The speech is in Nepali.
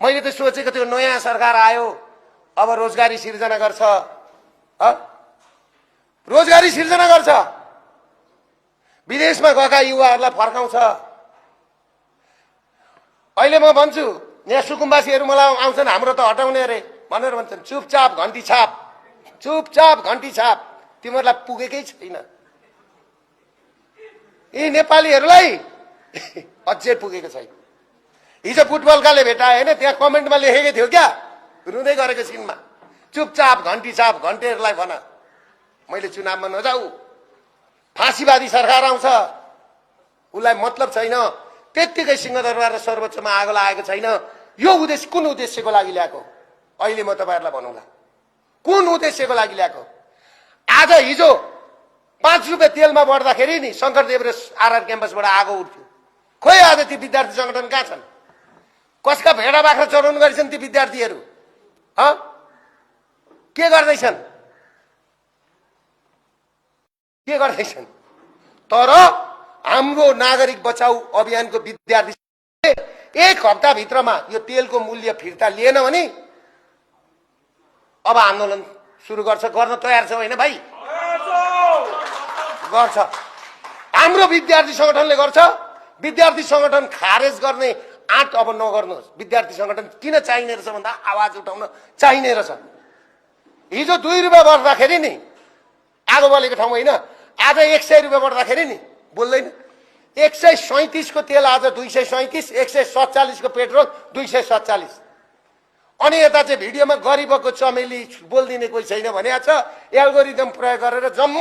मैले त सोचेको थियो नयाँ सरकार आयो अब रोजगारी सिर्जना गर्छ, रोजगारी सिर्जना गर्छ, विदेशमा गएका युवाहरूलाई फर्काउँछ। अहिले म भन्छु यहाँ सुकुम्बासीहरू मलाई आउँछन्, हाम्रो त हटाउने अरे भनेर भन्छन्। चुपचाप घन्टी छाप, चुपचाप घन्टी छाप, तिमीहरूलाई पुगेकै छैन। यी नेपालीहरूलाई अझै पुगेको छैन। हिजो फुटबलकाले भेटाए होइन, त्यहाँ कमेन्टमा लेखेकै थियो क्या, रुँदै गरेको सिनमा, चुपचाप घन्टी छाप, घन्टेहरूलाई भन मैले चुनावमा नजाऊ, फाँसीवादी सरकार आउँछ, उसलाई मतलब छैन। त्यत्तिकै सिंहदरबार र सर्वोच्चमा आगो लागेको छैन। यो उद्देश्य कुन उद्देश्यको लागि ल्याएको? अहिले म तपाईँहरूलाई भनौँला कुन उद्देश्यको लागि ल्याएको। आज हिजो 5 रुपियाँ तेलमा बढ्दाखेरि नि शङ्करदेव र आरआर क्याम्पसबाट आगो उठ्थ्यो। खोइ आज ती विद्यार्थी सङ्गठन कहाँ छन्? कसका भेडा बाख्रा चढाउनु गरेछन् ती विद्यार्थीहरू? के गर्दैछन्? के गर्दैछन्? तर हाम्रो नागरिक बचाऊ अभियानको विद्यार्थी 1 हप्ताभित्रमा यो तेलको मूल्य फिर्ता लिएन भने अब आन्दोलन सुरु गर्छ। गर्न तयार छ होइन भाइ? गर्छ। हाम्रो विद्यार्थी सङ्गठनले गर्छ। विद्यार्थी सङ्गठन खारेज गर्ने आँट अब नगर्नुहोस्। विद्यार्थी सङ्गठन किन चाहिने रहेछ भन्दा आवाज उठाउन चाहिने रहेछ। हिजो 2 रुपियाँ बढ्दाखेरि नि आगो बलेको ठाउँ होइन, आज 100 रुपियाँ बढ्दाखेरि नि बोल्दैन। 137 को तेल आज 237, 147 को पेट्रोल 247। अनि यता चाहिँ भिडियोमा गरिबको चमेली बोलिदिने कोही छैन भनेको छ। एल्गोरिदम प्रयोग गरेर जम्मै